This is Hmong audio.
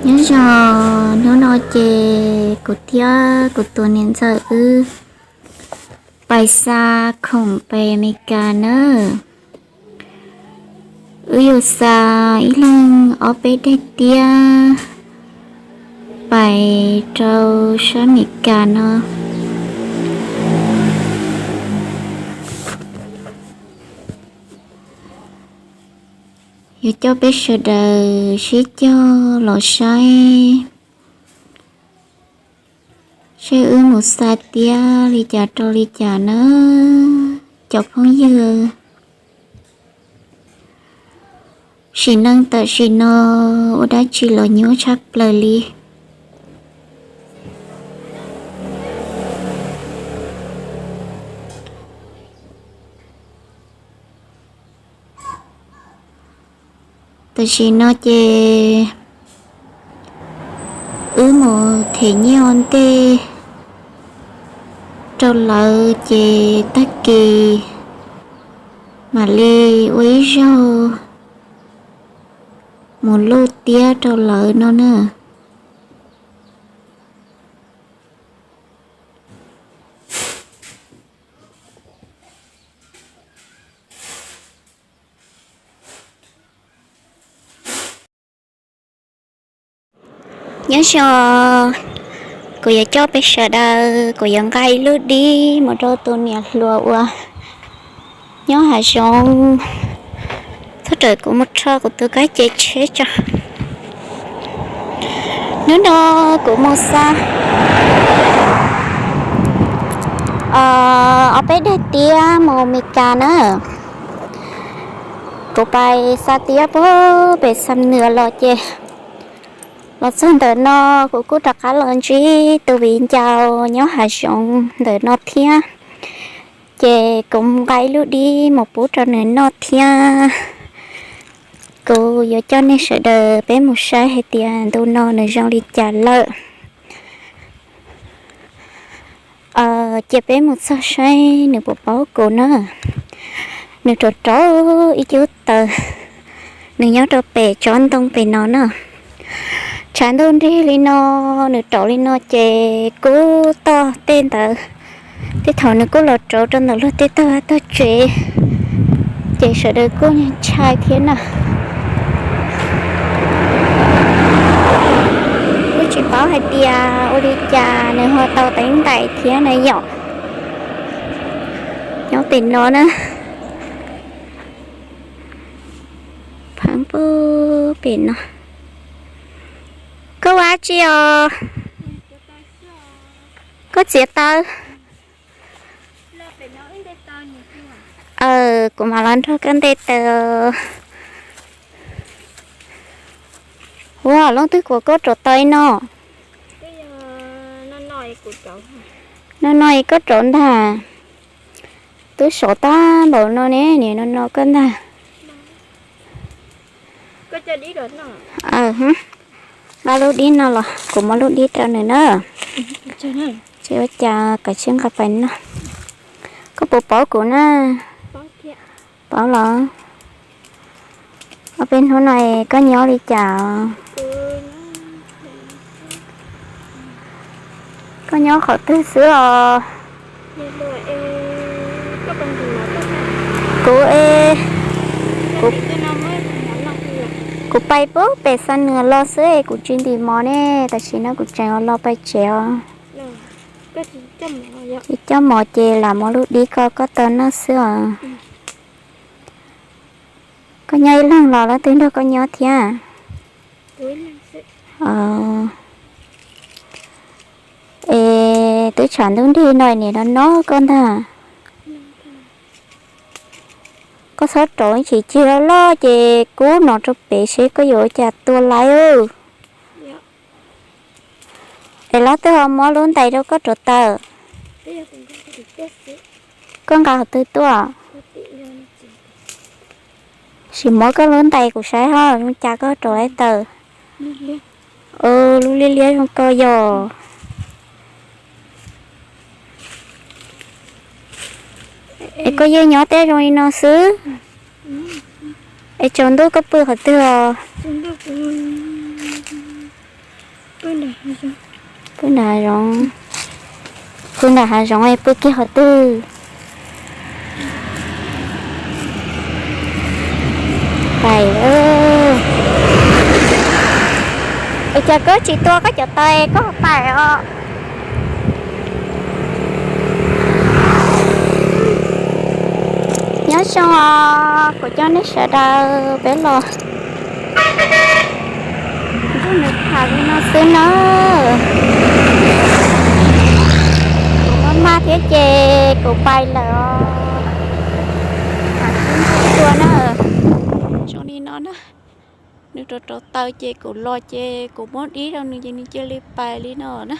Nyob zoo, hnub no ces kuv thiab kuv tus niam ntxawm wb pais xa khoom pem Amelikas nawb. Wb yuav xa ib leeg ob peb daim tiab pais rau sab Amelikas no. Yuav coj peb sawv daws sib cog los saib, saib wb mus xa tiab li cas rau li cas nawb cov phooj ywg. Sim neej tam sim no ua dab tsi los nyuaj tshaj plaws li. Tam sim no ces wb mus them nyiaj ua ntej rau lawv ces tag kis mam li ua ib zaug mus luj tiab rau lawv no na. Nyob zoo, kuv yuav coj peb sawv daws, kuv yuav nqa ib lub dib mus rau tus niam hluas uas nyob hav zoov. Txhob rawm, kuv mus rho kuv tus kab ce tsheb tso. Hnub no kuv mus xa ob peb daim tiab mus Amelikas na. Kuv pais xa tiab puag pem Xam Nws los ces los txog ntawm no kuv kuj rov qab los ntsib tus viv ncaus nyob hav zoov ntawm no thiab. Ces kuv nqa ib lub dib mus pub rau nws noj thiab. Kuv yuav coj nej sawv daws peb mus saib hais tias ntu no nws zoo li cas lawm. Cia peb mus txog saib nws puas paub kuv na. Nws rauv rauv ib cub taws, nws nyob rau pem tsob ntoo pem no na. Tshav ntuj nrig li no, nws rauv li no ces kub toj tej ntawd. Tej thaum nws kuj los rauv rau ntawm luag tej tog vaj tog tsev, ces sawv daws kuj ntshai thiab na. Kuj tsis paub hais tias ua li cas nws ho tau teeb ntais thiab na yom. Nyob pem no na, pheeb pem no. Koj ua dab tsi os? Koj txiav taws. Aw, kuv mam los nrog koj nte taws. Ua, leej twg kuas koj rauv taws no? No no es koj rauv ntag. Twb sov tag npaum no ne, nim no no koj ntag. Aw, nqa lub dib no los kuv muab lub dib rau nws na. Tsis ua cas, kav tsij nqa pais noj. Koj puas paub kuv na? Paub los? Ob peb hnub no koj nyob li cas? Koj nyob qhov twg xwb os? Kuv, kuv pais pub pem Xa Nws los xwb es kuv tsis ntim mov ne, tam sim no kuv tseem los pais tsev os. Tsis coj mov ces lam muab lub dib ko koj tau noj xwb os. Koj nyob ib leeg los leej twg nrog koj nyob thiab? Es twb tshav ntuj nrig no nim no no koj ntag. Koj txhob rauv ib chim cig loj loj ces kub no rau pem seb koj yuav ua cas tua laiv. Es leej twg ho muab lub ntais rau koj rauv taws? Koj nqa qhov twg tuaj? Sim muab koj lub ntais kuv saib ho zoo cas koj rauv laib taws. Lub liab liab zoo ko yog. Es koj yeej nyob tej zoo li no xwb. Es tsaus ntuj koj pw qhov twg os? Pw nram hav zoov, pw nram hav zoov es pw kiag qhov twg? Pais. Es cas koj tsis tua koj cov taws koj pais os? Nyob zoo os, kuv coj nej sawv daws peb los nrog nws tham li no xwb na. Kuv maj maj thiab ces kuv pais lawm os. Tua na. Zoo li no na. Nws rauv rauv taws ces kuv los ces kuv muab dib rau nws ces nws cia li pais li no na.